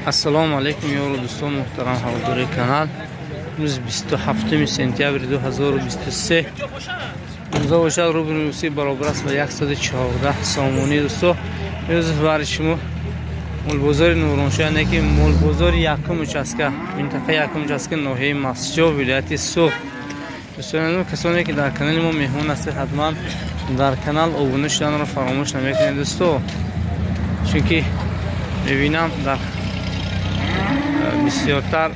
Ассалому алайкум, ёру дӯстон, муҳтарам ҳаводори канал. Имрӯз 27 сентябри 2023 имрӯза бошад, рубли русӣ баробар аст ба 114 сомонӣ. Дӯсто, имрӯз бари шумо молбозори Нуроншо, яъне ки молбозори якум участка, минтақаи якум участка, ноҳияи Мастчоҳ, вилояти Суғд. Дӯстони, касоне ки дар канали мо меҳмон ҳастед, ҳатман дар канал обуна шуданро фаромӯш намекунед, дӯсто, чунки мебинам, дар бисёртар,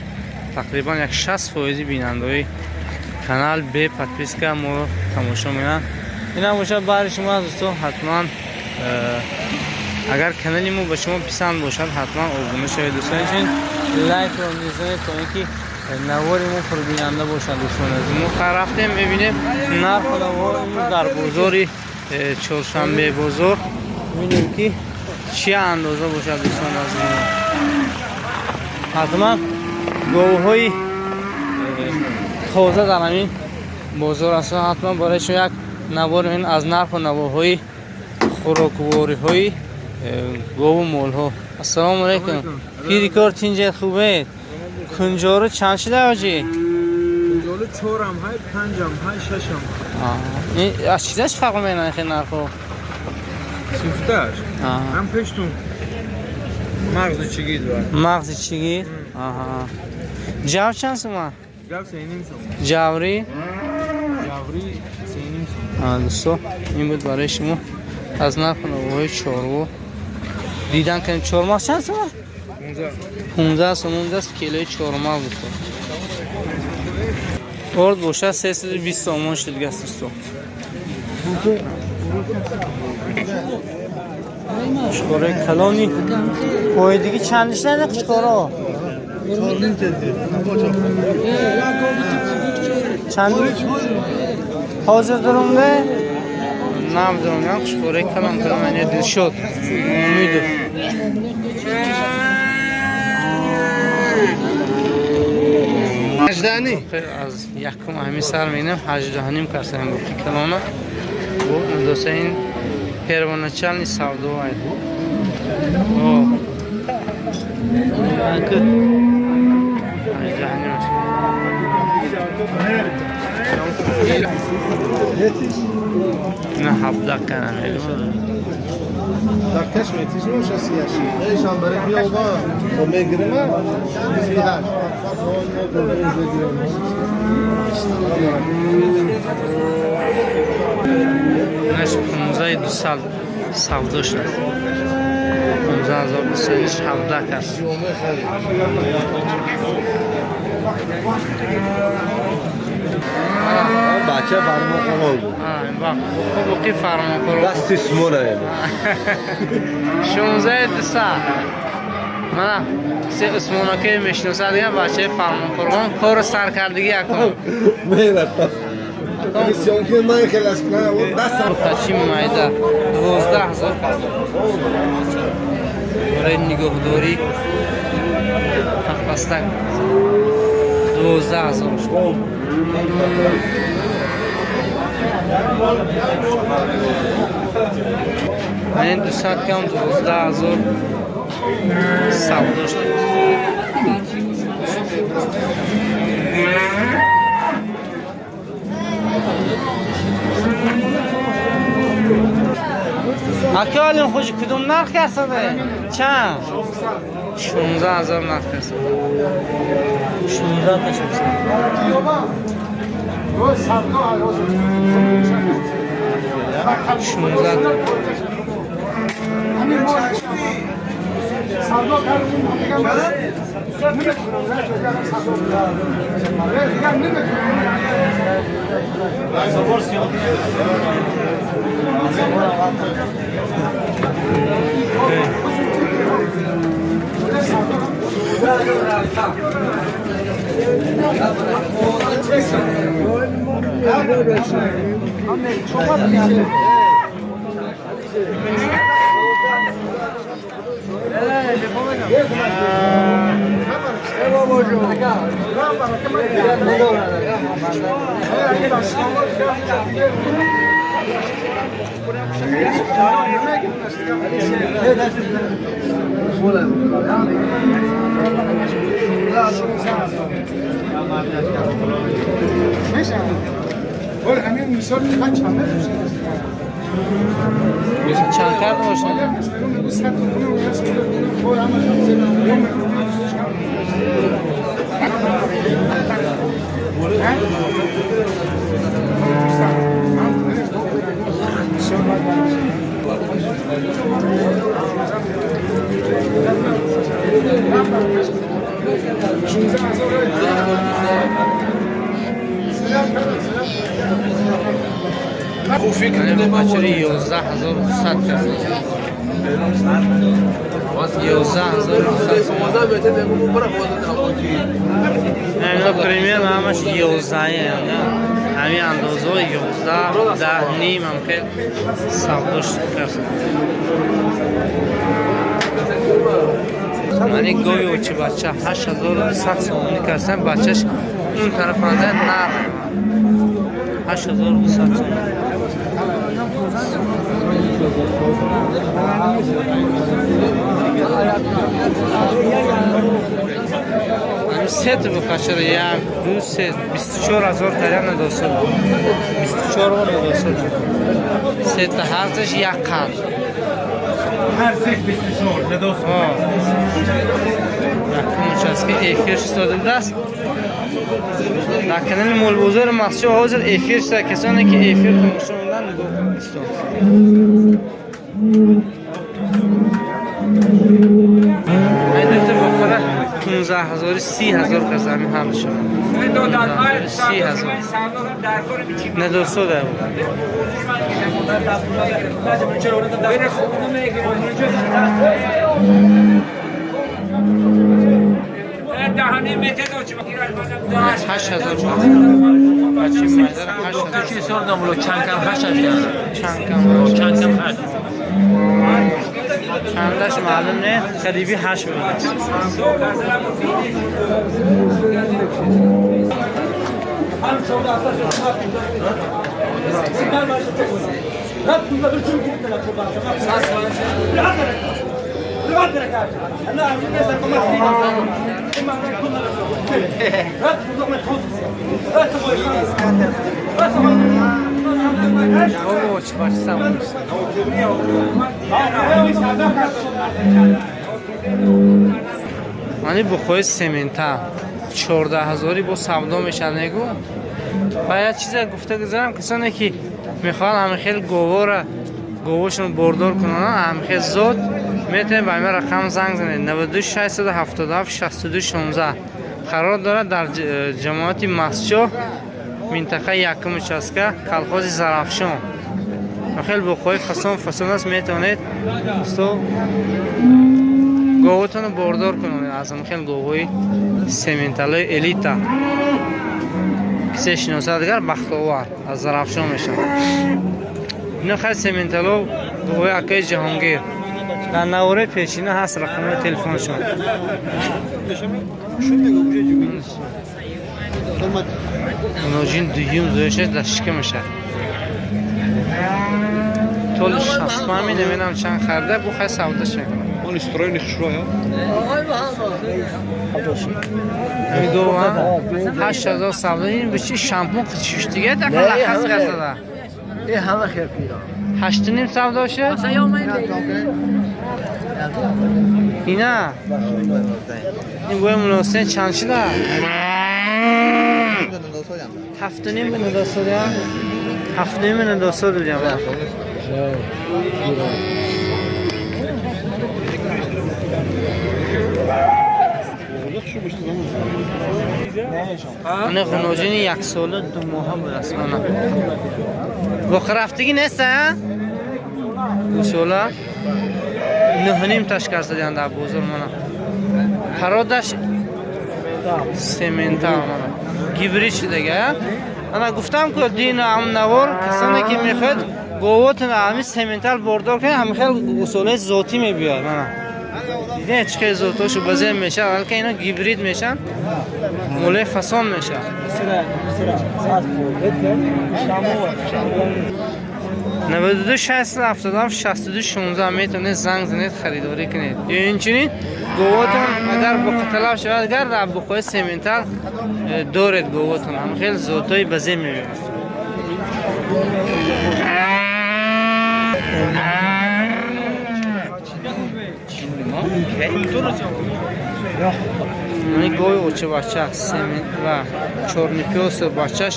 тақрибан як 60 фоизи бинандаҳои канал бе подписка моро тамошо мекунанд. Инам бошад баҳри шумо аст, дӯсто. Ҳатман, агар канали мо ба шумо писанд бошад, ҳатман обуна шавед, дӯстон, инчунин лайкро мезанед, то ин ки навори мо пурбинанда бошад. Дӯстони азиз, мо рафтем, мебинем нарху наво имрӯз дар бозори Чоршанбе бозор, мебинем ки чӣ андоза бошад. Дӯстони азиз, ҳатман говҳои тоза дар ҳамин бозор аст. Ҳатман барои шумо як навор аз нарху навоҳои хӯроквориҳои гову молҳо. Ассалому алайкум, пири кор, тинҷед, хубед? Кунҷору чанд шуда, ҳоҷӣ? Кунҷолу чорам ҳай, панҷам ҳай, шашам. Аз чизаш фарқ мекунад хел нархҳо? Сифташ ҳам пештун мағзи чигит ва Мағзи чигит. Ҷав чанд сума? Ҷав 3,5 сом. Ҷаврӣ? Ҷаврӣ 3,5 сом. Дӯсто, ин буд барои шумо аз нарху навоҳои чорво дидан кардем. Чормағз чанд сума? 15 сомон аст килои чормағз, дӯсто. Орд бошад, 320 сомон шуд гаст, дӯсто. Қучқораи калони поидигӣ чанд шуда, қучқоро чанд ҳозир дурумда, намедонам. Қучқораи калон калон, яъне Дилшод Умидов. Ҳаждаҳни. Аз якум ҳамин сар мегирем, 18,5 касаем буқи калона. Доса, ин первоначальный савдо ай. О, 18,5 аст. Ина 17 кана мегӯям. Дакташ метиш боша сияши. Эшан бари биёба, о мегирима. 38. Инаш 15 200 савдо шуд. 15 200, иш 17 кас. Бача фармонқурол буд. Буқи фармонқурол. Дасти шумо наем. 16 200. Мана се Усмонакаи мешиносад, дигар бачаи Фармонқурғон кору саркардагӣ якум. Мерата. Сёнки ман хелас кунам, дастам. Тачи майда 12 000 барои нигоҳдорӣ, пастак 12 000. Ин дусад кам 12 000 савдо шуд. Ака Олим хуш, кудум нарх касаде? Чанд? 16 000 нарх касаде. 16 та шуд. 16. Чанд кард бошад? Бачари 11 200 кард. 11 200. Ино примерно ҳамаш 11, ҳамин андозаҳо 11, 10.5 ҳам хел савдош кард. Мани гови очи бача 8200 сомонӣ кардсан, бачаш он тараф анда нар 8200 сомонӣ. Ҳамин сет бухашара, як, ду, се, 24 000 таря надосад, 24 надосад. Сета ҳарсаш як қад. هر سه 24 ندوست. Якум участка эфир шуд будааст дар канали Молбозори Мастчоҳ. Ҳозир эфир шуда, касоне ки эфир тамошо мекунанд, нигоҳ кунед, дӯстон. Айдата бухара 15 ҳазори 30 000 каса, ҳамин ҳардушон 30 000 надосода. 8000 бачи майдара 8000. چی سال داملو چند کم هشت هشت. Чанд кам? چند کم هشت. Чандаш маълум не, қариби ҳашт будааст. О, чӣ бачи савдо. Мани бухои семента 14 ҳазорӣ бо савдо мешавад, мегӯ. Ва як чизе гуфта гузарам: касоне ки мехоҳанд ҳамин хел говора, говошон бордор кунанд, ҳамин хел зот, метавонед ба ҳамин рақам занг занед: 92 677 62 16. Қарор дорад дар ҷамоати Мастчоҳ, минтақаи якум участка, колхози Зарафшон. Хел бухои фасон фасон аст, метавонед усто говотонро бордор кунонед аз ҳамин хел говҳои сементалои элита. Кисе шиносад дигар, бахтовар аз Зарафшон мешавад. Ино хел сементало говҳои акаи Ҷаҳонгир дар навораи пешина ҳаст рақамҳои телефоншон. Ноҷин дуюм зояша дар шикамаша толи 65, намедонам чанд харида, бу хай савдаш мекунад. Он строени хушроя. Ҳамин гова 8000 савдо. Ин бичи шампун шуштига дақа лахас касада. Ҳама хел пира. 8.5 савдо шуд ина. Ин боя муносиб чанд шуда? 7.5 надосода, 7.5 надосод будям. Ана ғуноҷини яксола 2 моҳа будааст. Ана боқирафтагӣ нест, а гӯсола 9.5 ташкил задиан дар бозор. Мана пародаш семента, мана гибрид шудага. Ана гуфтам ку дину ам навор, касоне ки мехоҳед говотон ҳами сементал бордор кунед, ҳами хел гӯсолаи зотӣ мебиёд. Мана дидед, чӣ хел зотошо базем мешавад. Алка ино гибрид мешаванд, мулои фасон мешавад. 92 677 62 16 метавонед занг занед, харидорӣ кунед. Ё инчунин говотон агар буқаталаб шавад, агар дар буқои сементал доред говотон, ҳам хел зотҳои базе меояд. Ани гови очабача семен ва чорнипёсу бачаш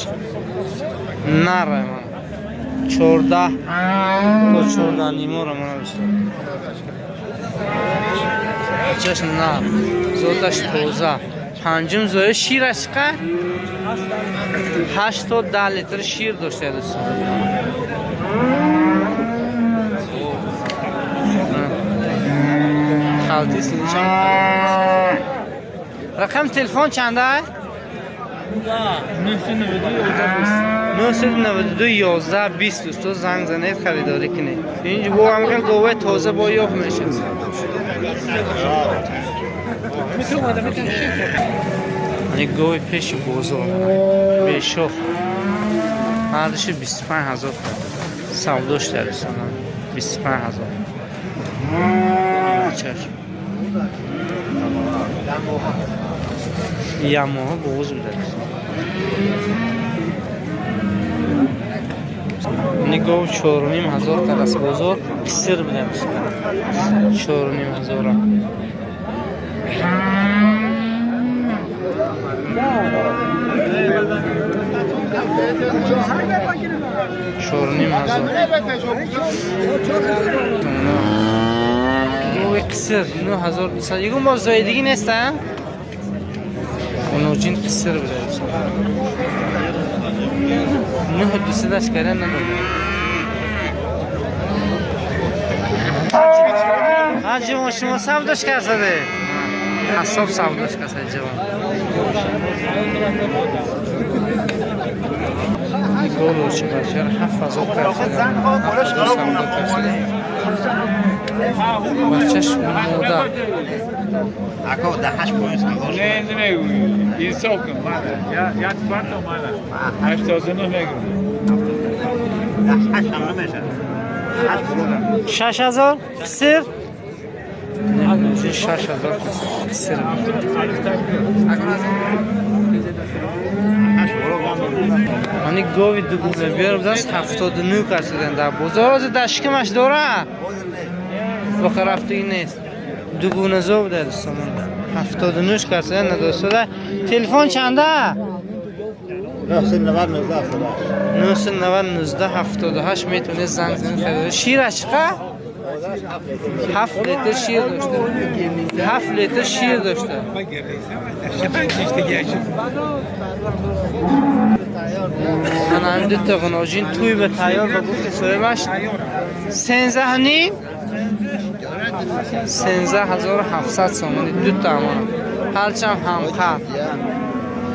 нара ман 14 то 14 нимора мана дӯстон. Бачаш нар, зоташ тоза. Панҷум зоя шираш чиқа? 8 то 10 литр шир дошта дӯстон. Халти синишам. Рақам телефон чанда? 992 11 20 дӯсто занг занед, харидорӣ кунед. Инҷо бо ҳам хел говаи тоза бо ёфт мешавад. Ани гови пеши бозор бешох ҳардуши 25 ҳазор савдо шуда дӯстон. 25 ҳазор. Чашм. Як моҳа боғуз буда дӯстон. Нигоҳ 4,5 ҳазор карас бозор қисир буда дӯстон. 4,5 ҳазора. 4,5 ҳазор. Гови қисир 9200. Ягон бор зоидагӣ нест, а? Оноҷин қисир буда дӯстон. 9200-аш кардан надод. Ҳа ҷавон, шумо савдош карсаде? Ҳасоб савдош карсаде ҷавон. Голо чӣ 7000 карсаде. 7000 савдо карсаде. Бачаш мода. Не, не, инсоф кун, мана. Як квартал мана. 89 мегирам. 6000 қисир? 6000 қисир. Ани гови дугуна биёр даст 79 касидан дар бозор. Ҳозир дар шикамаш дора? Боқа рафтагӣ нест. Дугуна зо буда дӯстон. 79 касидан надостода. Телефон чанда? 990 19 78 метавонед занг занед харидорӣ. Шираш чиқа? 7 литр шир дошта. 7 литр шир дошта. Ман ҳамин дута ғуноҷин тӯй ба тайёр ба гуфти соҳибаш сенздаҳ ним 13,700 сомонӣ дута амона. Ҳарчам ҳамқад.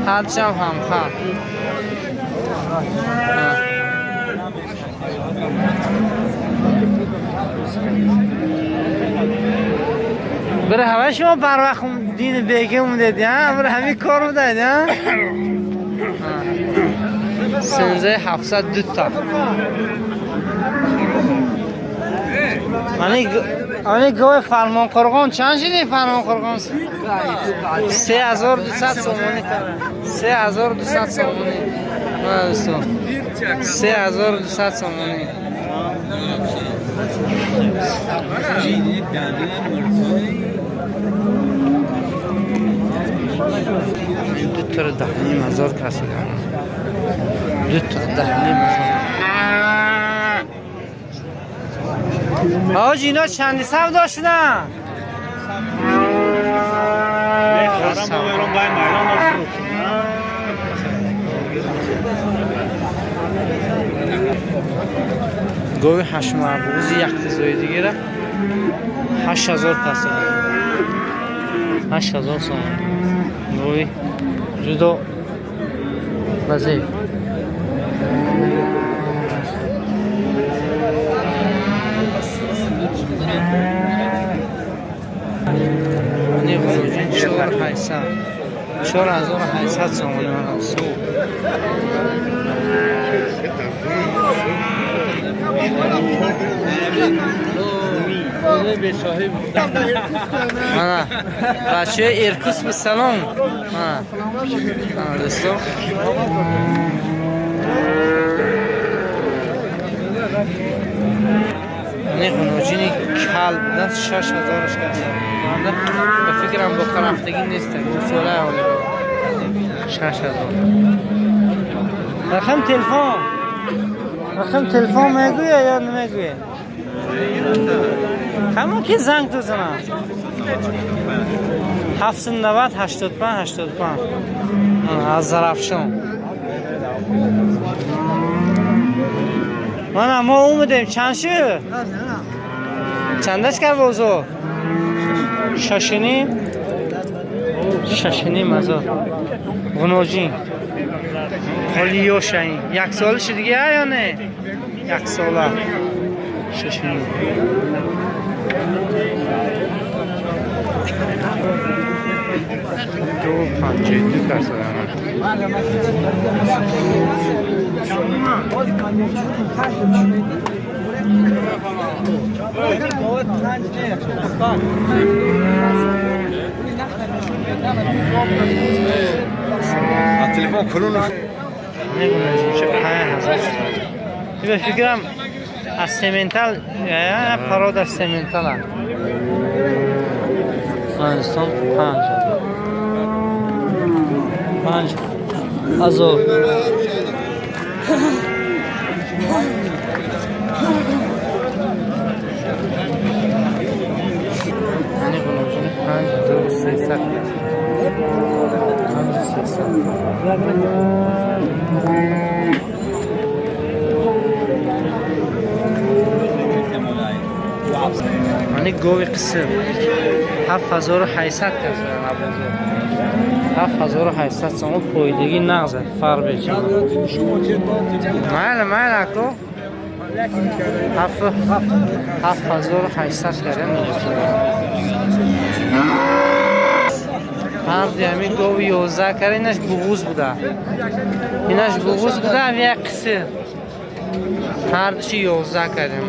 Ҳарчам ҳамқад. Бира ҳаваи шумо барвақт дини беги умдед, я? Бира ҳамин кор будед, я? 13,700 дута. Ани гови Фармонқурғон чанд шуди Фармонқурғон? 3200 сомонӣ. 3200 сомонӣ. Мана дӯстон. 3200 сомонӣ. Дутара 10,5 ҳазор касидам. Дутара 10,5 ҳазор. Ҳоҷи ино чанди савдо шудан? Гови ҳаштмоҳабуғузи якта зоидагира 8000 касидам. 8000 сомон. Гови ҷудо базеб. Ани ғуноҷин 4800. 4800 сомонӣ ман. Мана бачаи Иркутск ба салом. Мана. Мана дӯсто. Не ғуноҷини кал буда 6000 кардам. Ба фикрам бо рафтагӣ нест. Гусола ҳоле. 6000. Рақам телефон. Рақам телефон мегӯя ё намегӯя? Ҳамон ки занг дозанам. 790 85 85. Аз Зарафшон. Мана мо омадем чанд шуд? Чандаш кард бозор? 6.5? 6.5 ҳазор. Ғуноҷин. Ҳоли ёша ин. Як сола шуд дига ё не? Як сола. 6.5. 2.52 درصد. تلفن کلون میگم چه 5000 شد. به فکرم از سمنتال پراد از سمنتال افغانستان 5000 یعنی قناجین 5300 5300. یعنی گوی قسم 7800 کسرن عبازه 7800 سوم پویدگی نغزه فر بیچم مایل مایل اکو 7800 کردن. هر همین گوی 11 کرد. اینش بغوز بوده. اینش بغوز بوده یک قسم هر دوشی 11 کردیم.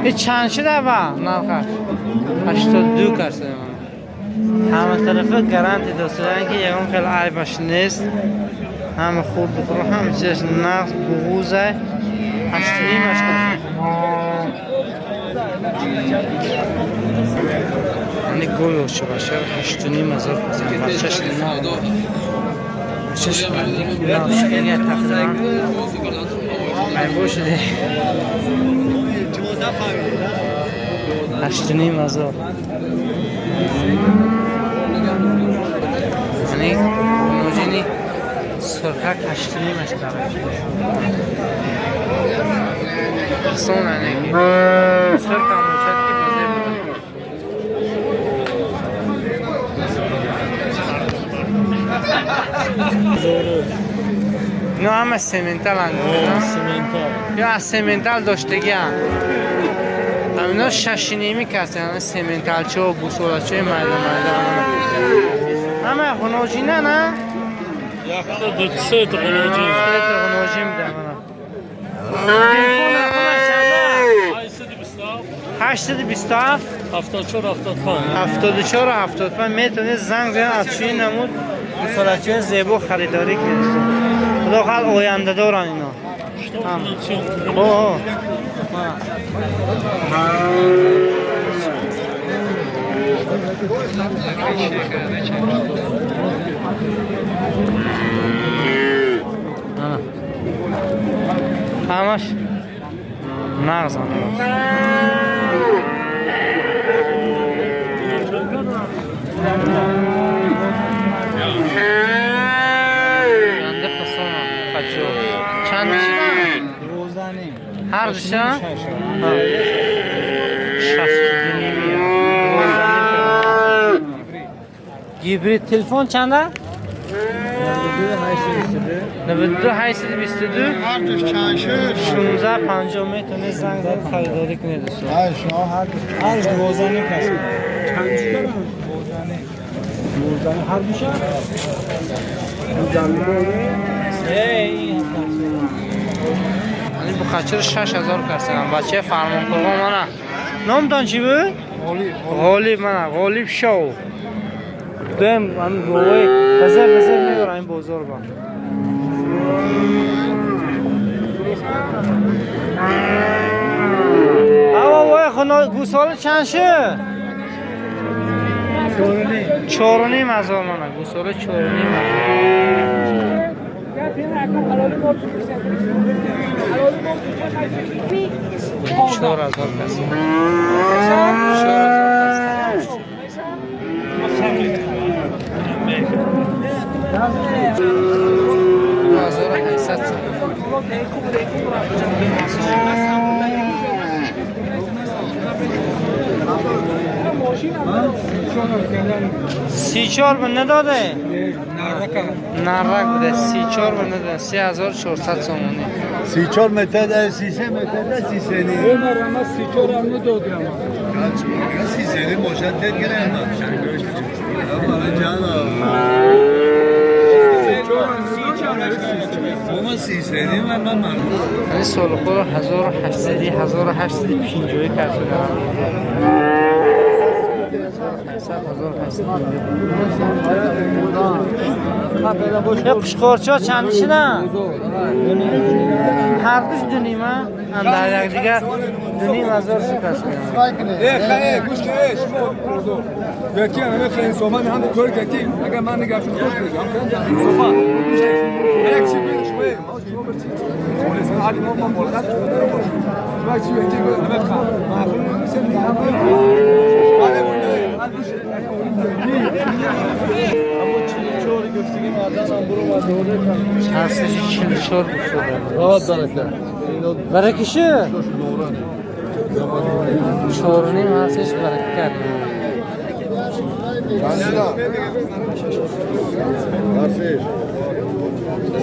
این چند شده با نرخش 82 کرده. همه طرفه گارانتی داشتن که یکم خیلی عیبش نیست. همه خورد بخور همه چیزش نقص بغوزه 8.5 کرد. یعنی گوی چه باشه 8.5 هزار بچه‌ش نه بچه‌ش نه تقریبا عیب شده 8.5 هزار. یعنی نوجینی سرخک 8.5 کرد. اصلا یعنی سرخ هم باشد که بازه بوده. اینا همه سمنتال هن. یا از سمنتال داشتگی هم. همینا 6.5 کسی هن. سمنتالچه و بوسولچه میده میده. همه غناجینه نه؟ سه تا غناجین. سه تا غناجین بوده. تلفن رقمش چنده؟ 827 74 75 74 75. میتونید زنگ زنید از چوی نمود گوساله‌چه زیبا خریداری کنید. خدا خواهد آینده دارن اینا. اوه همش نغز هم. چنده فسانم بچه چند میشه؟ هر دوشه؟ 6.5. Гибрид. Телефон чанда? 92 822 16 50. Метавонед занг зад, харидорӣ кунед, дӯстон. هر دوازده کسی. دوازده هر دوشه. Ин буқачиро 6000 кардам. Бачаи Фармонқурбон, мана. Номтон чӣ буд? Ғолиб. Мана, Ғолиб шоу. Дуем ҳамин бобои базар базар мебарам ин бозор ба. Аво вой хуно, гӯсола чанд шуд? 4500. Мана, гӯсола 4500. 4000 каси. 4000 каси. 2800. 34 ба надоде? Нарак буде. 34 ба надоде. 3400 сомонӣ. 34 метр, 33 метр, 33 نی. 33 نی باشد تد گرم. ما 33 نی من من Ин солхоро 1800, 1850 кард шудам. 1800, 1850. Қушқорчо чанд шидан? Ҳардуш дунима? Дар якдигар 2500 шикаст. گوش کنه شما یکی هم خیلی انصافا هم کار کردی اگر من نگاه شد کار کردم انصافا یک چی بگید شما ما شما برچی خلاص علی ما ما ملغت شما چی بگید نمیخوام معقول نیست. بله بله. Ҳасташи 44 гуфтода. Баракиши? Чоруним ҳасташ, барака кард.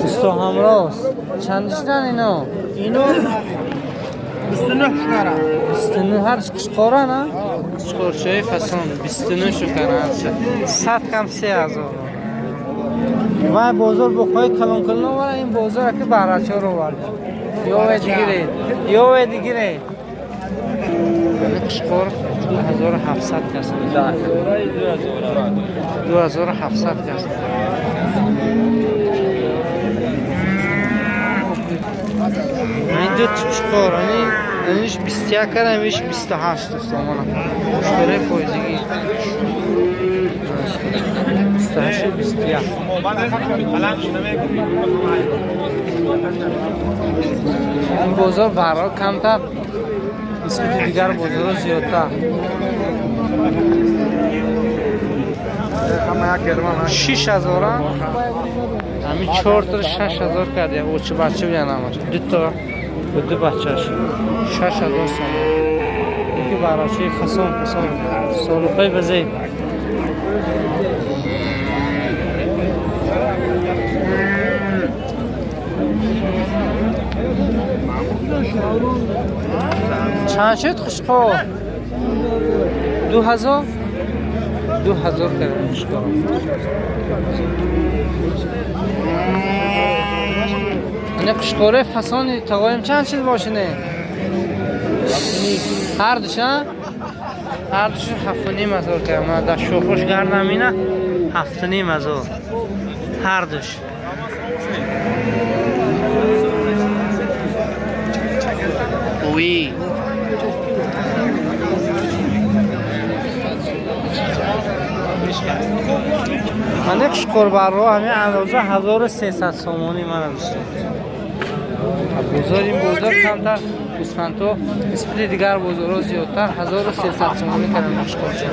Усто ҳамроз, чанд шудан ино? Ино 29 шукара. 29, ҳарш қушқора на? Қушқорчаи фасон 29 шукара ҳарша. 100 кам 3000. Вай бозор буқҳои калон калон овара, ин бозор аки барачаро овард. Ёве дигире, ёве дигире. Қушқор 2700 кас. 2700 кас. Ин ду қушқор, иниш 21 кара, иниш 28, дӯстон, мана. Қушқораи поизигӣ. 28, 21. Ин бозор барро камтар нисбати дигар бозорҳо зиёдтар. 6000, ҳамин чортро 6000 кард. Очи бача буян ҳамаш. Дуто бо ду бачаш 6000 сомон. Яки барачаи фасон фасон, солуқаи базеб. Чанд шуд қушқор? 2000, 2000 кардам қушқор. Ина қушқораи фасони тағоим чанд шуд бошине? Ҳардуша? Ҳардушу 7500 кардам. Мана дар шохош гардам, ина 7500 ҳардуш. Уи. Мана қушқорбарро ҳамин андоза 1300 сомонӣ, мана, дӯстон. Бозор, ин бозор камтар гӯсфандҳо нисбати дигар бозорҳо зиёдтар. 1300 сомонӣ кардам қушқорча.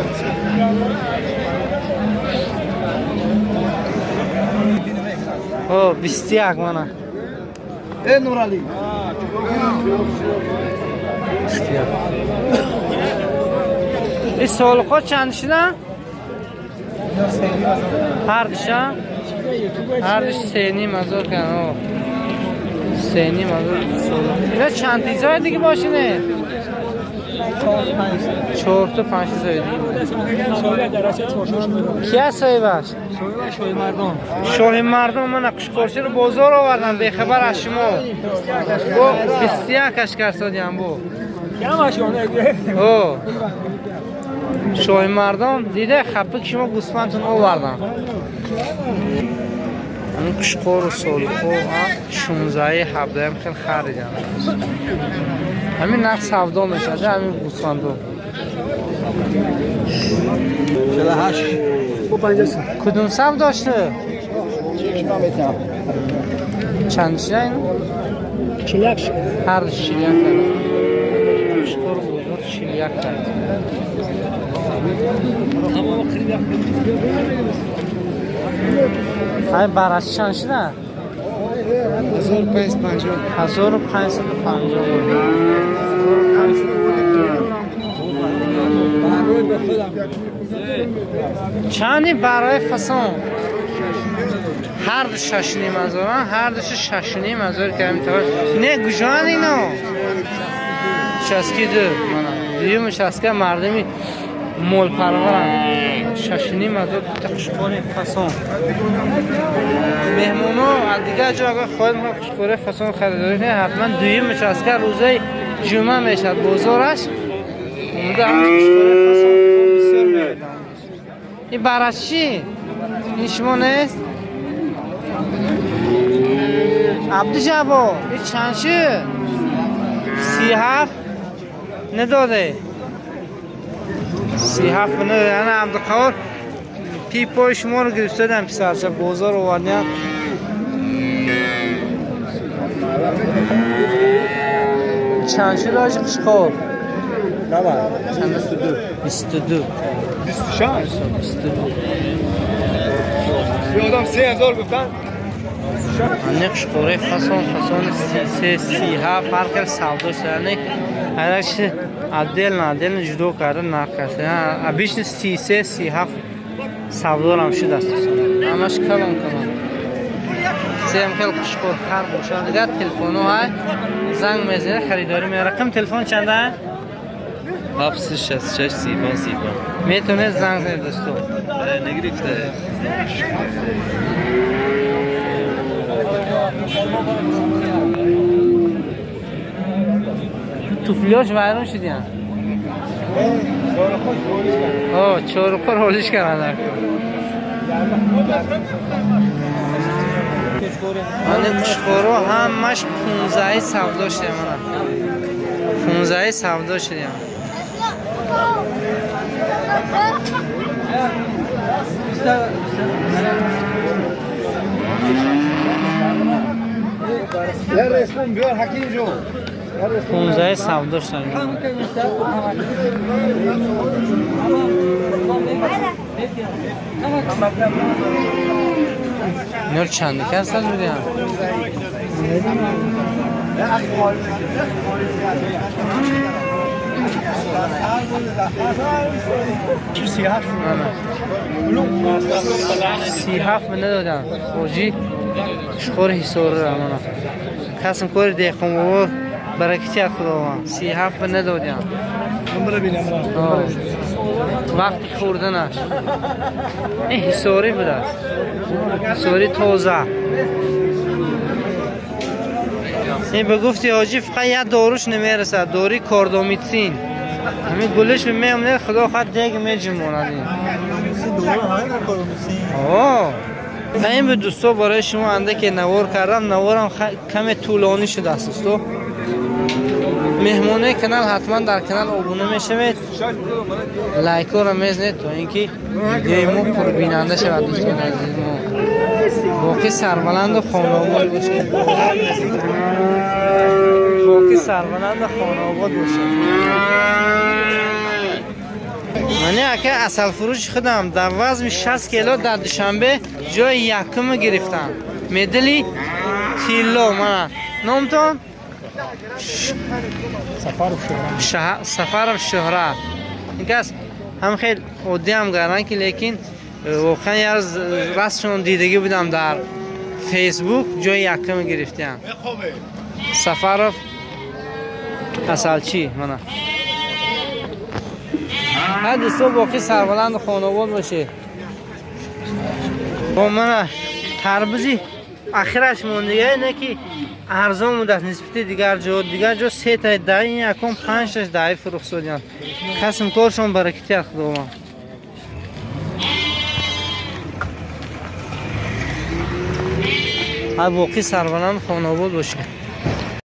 О, 21, мана. Э Нурали. 21. Ин солхо чанд шудан? Ҳар душа? Ҳар душ 3,5 ҳазор кан. 3,5 ҳазор. Ина чанд тизои диги бошине? Чор то панҷ тизои диги. Ки аст соҳибаш? Шоҳи мардон. Мана қушқорчиро бозор овардан бехабар аз шумо. Бо 21-аш карсодиям бо. О. Шоҳи мардон дида хапи шумо гӯсфандтон овардан. Ҳамин қушқору солиқо 16 17 хел харидам. Ҳамин нарх савдо мешавад ҳамин гӯсфандо. 48. Кудум сав дошта? Чанд шуда ин? 41. Ҳар 41 кард. Қушқор бозор 41 кард. Ай бараш чанд шуда? 1550. 1550. برای به خودم. Чанди барои фасон? Ҳар ду 6,5 ҳазор, ҳар душу 6,5 ҳазор кардем. Не гужоан ино? Шастки ду. Мана дуюми шастка мардуми молпарваранд. 6,5 ҳазор дута қушқори фасон. Меҳмоно аз дигар ҷо агар хоҳед қушқори фасон харидорӣ кунед, ҳатман дуюми шастка рӯзаи ҷумъа мешавад бозораш. Омада ҳамаш қушқори фасон бисёр меояд. Ин бараш чӣ? Ин шумо нест? Абдуҷаббор, ин чанд шуд? 37 надоде. 37 надоде. Ана Абдуқаҳор пипои шуморо гирифтадам писарча бозор овардям. Чанд шуд ҳоҷи қушқор? Чанд? 22. 26. 22. یه آدم 3000 گفتن. Ани қушқораи фасон фасони 33 37 ҳар хел савдо шуда. Ҳараш отдельно отдельно ҷудо карда нарх аст. Обычно 33 37 савдорам шудааст. Ҳамаш калон калон. Сем хел қушқор хар бошад. Дигар телефонҳо ҳай занг мезанед харидорӣ меорад. Рақами телефон чанда? 766 35 35. Метавонед занг занед дӯсто. نگرفته. Туфлиёш вайрон шудиян. О, чорухор ҳолиш карданд. Ани қушқоро ҳамаш 15 савдо шуда мана. 15 савдо шудиян. یه رسمون بیار حکیم جو. 15 савдо шуданд. Инор чанд кас аст будиян? 37 надоданд. Ҳоҷӣ қушқори ҳисорра мана. Касм кори деҳқонбобо баракати аз Худованд. 37 надодиям. Вақти хӯрданаш. Ин ҳисорӣ будааст. Ҳисорӣ тоза. Ин ба гуфти ҳоҷӣ фақат як доруш намерасад. Дори кордомитсин. Ҳамин гулиш меомад, худо хоҳад дег меҷумонад ин. О. Ин буд дӯсто барои шумо андаке навор кардам. Наворам каме тӯлонӣ шудааст дӯсто. Меҳмонои канал ҳатман дар канал обуна мешавед, лайкҳоро мезанед то ин ки видеои мо пурбинанда шавад. Дӯстони азизи мо боқӣ сарбаланду хонаобод бошед. Боқӣ сарбаланду хонаобод бошед. Мани ака асалфурӯши худам дар вазми 60 кило дар Душанбе ҷои якумо гирифтам. Медали тилло мана. Номтон? Сафаров Шӯҳрат. Ин кас ҳам хел оддиам гардан ки лекин Воқеан як растшон дидагӣ будам дар Фейсбук, ҷои якум гирифтиям. Сафаров Асалчӣ мана. Ҳа дӯсто, боқӣ сарбаланду хонобод бошед. Бо мана тарбузи ахираш мондига, не ки арзон будааст нисбати дигар ҷо. Дигар ҷо сетаи даи, ин якон панҷташ даи фурӯхт содиям. Касм коршон баракати аз Худованд. Ҳа боқӣ сарбаланд хонобод бошед.